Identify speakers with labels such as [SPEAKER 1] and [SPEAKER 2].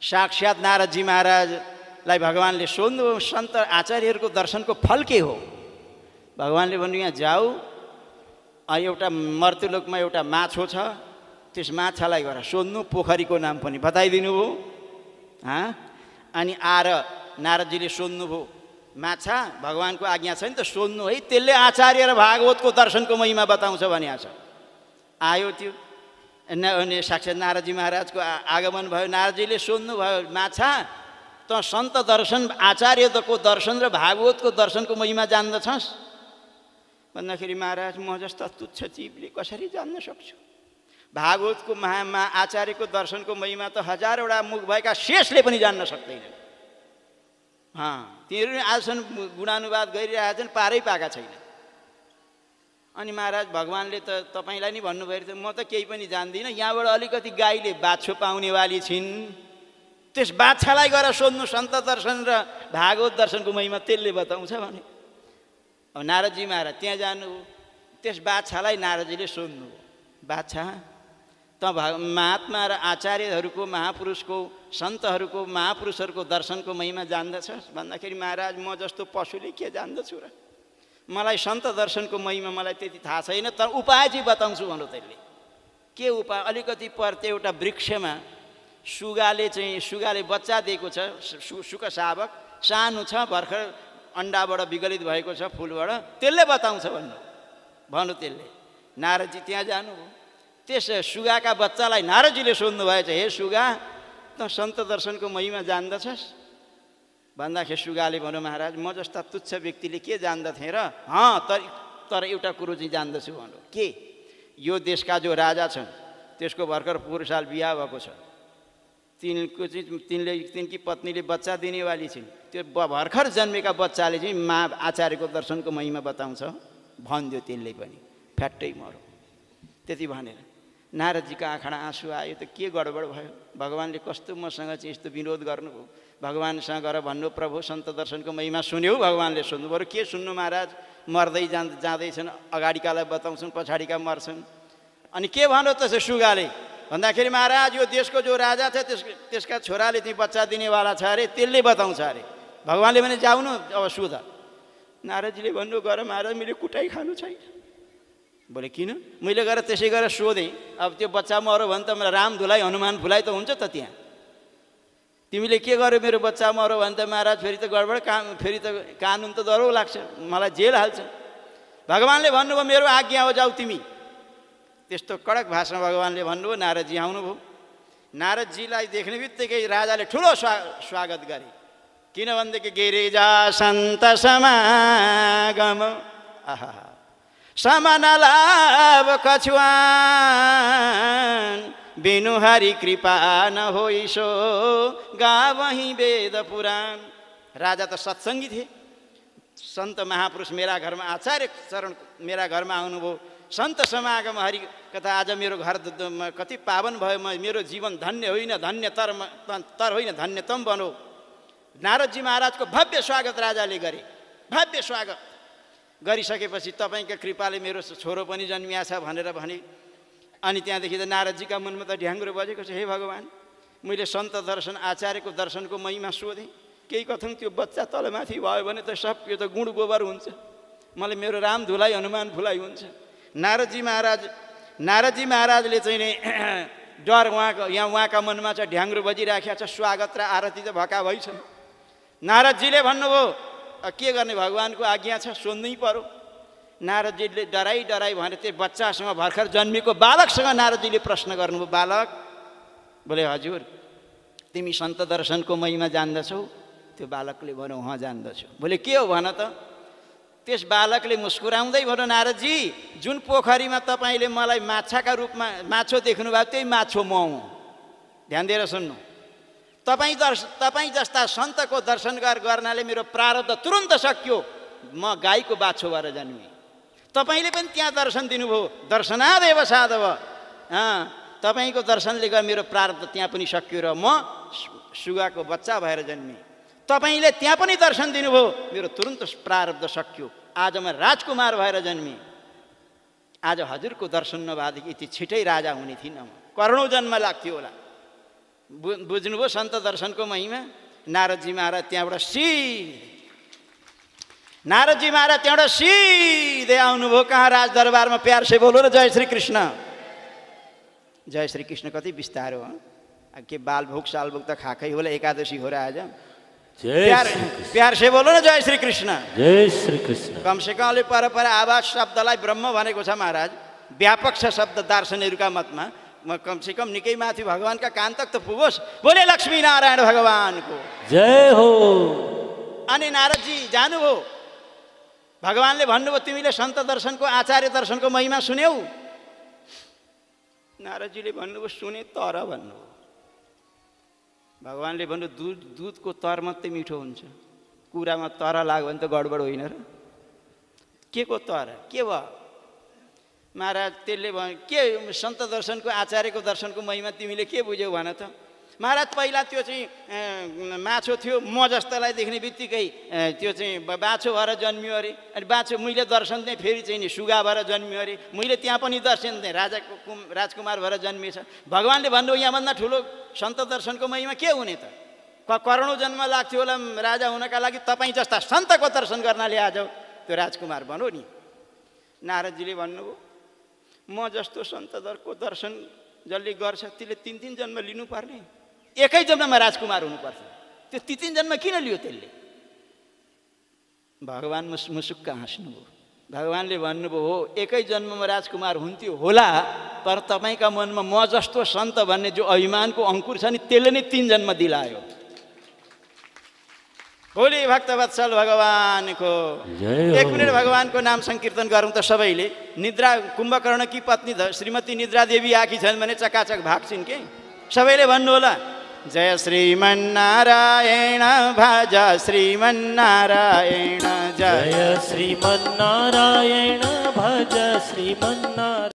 [SPEAKER 1] साक्षात नारदजी महाराजलाई भगवानले सोध्नु सन्त आचार्यहरूको दर्शनको फल के हो? भगवानले भन्नु यहाँ जाऊ, एउटा मर्त्युलोकमा एउटा माछो छ, त्यस माछालाई गएर सोध्नु, पोखरीको नाम पनि बताइदिनु भयो। अनि आएर नारदजीले सोध्नुभयो, माछा भगवानको आज्ञा छ नि त सोध्नु है, त्यसले आचार्य र भागवतको दर्शनको महिमा बताउँछ भनिएको छ। आयो त्यो अनि साक्षात् नारदजी महाराजको आगमन भयो। नारदजीले सोध्नुभयो, माछा त सन्त दर्शन आचार्यको दर्शन र भागवतको दर्शनको महिमा जान्दछस्? भन्दाखेरि महाराज म जस्ता तुच्छ जीवले कसरी जान्न सक्छु? भागवतको आचार्यको दर्शनको महिमा त हजारवटा मुख भएका शेषले पनि जान्न सक्दैन। तिनीहरू आजसम्म गुणानुवाद गरिरहेछन्, पारै पाएका छैन। अनि महाराज भगवानले त तपाईँलाई नि भन्नुभयो, म त केही पनि जान्दिनँ, यहाँबाट अलिकति गाईले बाछो पाउनेवाली छिन्, त्यस बाछालाई गएर सोध्नु सन्त दर्शन र भागवत दर्शनको महिमा, त्यसले बताउँछ भने। अब नारदजी महाराज त्यहाँ जानु, त्यस बाछालाई नारदजीले सोध्नु, बाछा त महात्मा र आचार्यहरूको महापुरुषको सन्तहरूको महापुरुषहरूको दर्शनको महिमा जान्दछस्? भन्दाखेरि महाराज म जस्तो पशुले के जान्दछु र, मलाई सन्त दर्शनको महिमा मलाई त्यति थाहा छैन, तर उपाय चाहिँ बताउँछु भन्नु। त्यसले के उपाय? अलिकति पर्ते एउटा वृक्षमा सुगाले बच्चा दिएको छ, सुक शावक सानो छ, भर्खर अन्डाबाट विगलित भएको छ फुलबाट, त्यसले बताउँछ भन्नु। त्यसले नारदजी त्यहाँ जानुभयो, त्यस सुगाका बच्चालाई नारदजीले सोध्नु भएछ, हे सुगा त सन्त दर्शनको महिमा जान्दछस्? भन्दाखेरि सुगाले भन्यो, महाराज म जस्ता तुच्छ व्यक्तिले के जान्दथेँ र, तर एउटा कुरो चाहिँ जान्दछु भन्यो। के? यो देशका जो राजा छन् त्यसको भर्खर पोहोर साल बिहा भएको छ, तिनकी पत्नीले बच्चा दिनेवाली छिन्, त्यो भर्खर जन्मेका बच्चाले चाहिँ आचार्यको दर्शनको महिमा बताउँछ भनिदियो। त्यसले पनि फ्याट्टै मरो। त्यति भनेर नारदजीको आँखामा आँसु आयो। त के गडबड भयो? भगवानले कस्तो मसँग चाहिँ यस्तो विरोध गर्नुभयो? भगवानसँग गएर भन्नु, प्रभु सन्त दर्शनको महिमा सुन्यौ? भगवानले सुन्नु। बरु के सुन्नु महाराज, मर्दै जाँदैछन्, अगाडिकालाई बताउँछन्, पछाडिका मर्छन्। अनि के भन्यो त सुगाले? भन्दाखेरि महाराज यो देशको जो राजा छ त्यसका छोराले चाहिँ बच्चा दिनेवाला छ अरे, त्यसले बताउँछ अरे। भगवानले भने जाउनु अब सुध। नारदजीले भन्नु, गर महाराज मैले कुटाइ खानु छैन। बोले किन? मैले गएर त्यसै गरेर सोधेँ, अब त्यो बच्चा मऱ्यो भने त मलाई राम धुलाई हनुमान भुलाइ त हुन्छ त त्यहाँ। तिमीले के गर्यो मेरो बच्चा मऱ्यो भने त महाराज फेरि त गडबड फेरि त कानुन त दह्रो लाग्छ, मलाई जेल हाल्छ। भगवानले भन्नुभयो मेरो आज्ञा हो, जाऊ तिमी। त्यस्तो कडक भाषामा भगवानले भन्नुभयो। नारदजी आउनुभयो। नारदजीलाई देख्ने बित्तिकै राजाले ठुलो स्वागत गरे। किनभनेदेखि गिरिजा सन्त समागम समनलाभ कछुआन बिनु हरि कृपा न होइसो गावही वेद पुराण। राजा त सत्सङ्गी थिए, सन्त महापुरुष मेरा घरमा आचार्य चरण मेरा घरमा आउनुभयो, सन्त समागम हरि कथा आज मेरो घर कति पावन भयो, मेरो जीवन धन्य होइन तर होइन धन्यतम बनो। नारदजी महाराजको भव्य स्वागत राजाले गरे। भव्य स्वागत गरिसकेपछि तपाईँको कृपाले मेरो छोरो पनि जन्मिया छ भनेर भने। अनि त्यहाँदेखि त नारदजीका मनमा त ढ्याङ्ग्रो बजेको छ, हे भगवान मैले सन्त दर्शन आचार्यको दर्शनको महिमा सोधेँ, केही कथन त्यो बच्चा तलमाथि भयो भने त सब यो त गुण गोबर हुन्छ, मलाई मेरो राम धुलाई हनुमान भुलाइ हुन्छ। नारदजी महाराजले चाहिँ नि डर उहाँका मनमा चाहिँ ढ्याङ्ग्रो बजिराखेको छ। स्वागत र आरती त भएका भइछन्। नारदजीले भन्नुभयो के गर्ने, भगवानको आज्ञा छ, सोध्नै पर्यो। नारदजीले डराई भनेर त्यो बच्चासँग भर्खर जन्मेको बालकसँग नारदजीले प्रश्न गर्नुभयो, बालक बोले हजुर तिमी सन्त दर्शनको महिमा जान्दछौ? त्यो बालकले भन्यो उहाँ जान्दछु। बोले के हो भन त? त्यस बालकले मुस्कुराउँदै भन्यो, नारदजी जुन पोखरीमा तपाईँले मलाई माछाका रूपमा माछो देख्नुभयो त्यही माछो म हुँ। ध्यान दिएर सुन्नु, तपाईँ जस्ता सन्तको दर्शन गर्नाले मेरो प्रारब्ध तुरन्त सक्यो, म गाईको बाछो भएर जन्मेँ। तपाईँले पनि त्यहाँ दर्शन दिनुभयो, दर्शनादेव साधव। तपाईँको दर्शनले गर्दा मेरो प्रारब्ध त्यहाँ पनि सक्यो र म सुगाको बच्चा भएर जन्मेँ। तपाईँले त्यहाँ पनि दर्शन दिनुभयो, मेरो तुरन्त प्रारब्ध सक्यो, आज म राजकुमार भएर जन्मेँ। आज हजुरको दर्शन नभएदेखि यति छिटै राजा हुने थिइनँ, म करोडौँ जन्म लाग्थ्यो होला। बुझ्नुभयो सन्त दर्शनको महिमा। नारदजी महाराज त्यहाँबाट नारदजी महाराज त्यहाँबाट सिधै आउनुभयो कहाँ? राज दरबारमा। प्यार से बोलो र जय श्री कृष्ण। जय श्री कृष्ण कति बिस्तारो हो। के बाल भोग साल भोग त खाकै होला, एकादशी हो र आज। प्यार से बोलो न जय श्री कृष्ण।
[SPEAKER 2] जय श्री कृष्ण।
[SPEAKER 1] कम से कम पर आवाज शब्दलाई ब्रह्म भनेको छ महाराज। व्यापक छ शब्द दार्शनिकहरूका मतमा। म कम से कम निकै माथि भगवानका कान तक त पुगोस्। बोले लक्ष्मी नारायण भगवानको
[SPEAKER 2] जय हो।
[SPEAKER 1] अनि नारदजी जानुभयो। भगवानले भन्नुभयो तिमीले सन्त दर्शनको आचार्य दर्शनको महिमा सुन्यौ? नारदजीले भन्नुभयो सुने तर भन्नुभयो। भगवानले भन्नु दुधको तर मात्रै मिठो हुन्छ, कुरामा तर लाग्यो भने त गडबड होइन र? के को तर के भयो महाराज? त्यसले भन्यो के सन्त दर्शनको आचार्यको दर्शनको महिमा तिमीले के बुझ्यौ भन त? महाराज पहिला त्यो चाहिँ माछो थियो, म जस्तालाई देख्ने बित्तिकै त्यो चाहिँ बाछो भएर जन्मियो अरे। अनि बाछो मैले दर्शन दिएँ, फेरि चाहिँ नि सुगा भएर जन्मियो अरे। मैले त्यहाँ पनि दर्शन दिएँ, राजकुमार भएर जन्मिएछ। भगवानले भन्नु यहाँभन्दा ठुलो सन्त दर्शनको महिमा के हुने त? करोडौँ जन्म लाग्थ्यो होला राजा हुनका लागि, तपाईँ जस्ता सन्तको दर्शन गर्नाले आज त्यो राजकुमार बनो नि। नारदजीले भन्नुभयो म जस्तो सन्तको दर्शन जसले गर्छ त्यसले 3 जन्म लिनुपर्ने, एकै जन्ममा राजकुमार हुनुपर्छ। त्यो 3 जन्म किन लियो त्यसले? भगवान मुसुक्क हाँस्नुभयो। भगवानले भन्नुभयो हो एकै जन्ममा राजकुमार हुन्थ्यो होला, तर तपाईँका मनमा म जस्तो सन्त भन्ने जो अभिमानको अङ्कुर छ नि त्यसले नै 3 जन्म दिलायो। भोलि भक्तवत्सल भगवानको 1 मिनट भगवानको नाम संकीर्तन गरौँ त सबैले। निद्रा कुम्भकर्णकी पत्नी श्रीमती निद्रा देवी आकी छन् भने चकाचक भाग्छिन् के। सबैले भन्नु होला जय श्रीमन्नारायण भज श्रीमन्नारायण, जय
[SPEAKER 2] श्रीमन्नारायण भज श्रीमन्नारायण।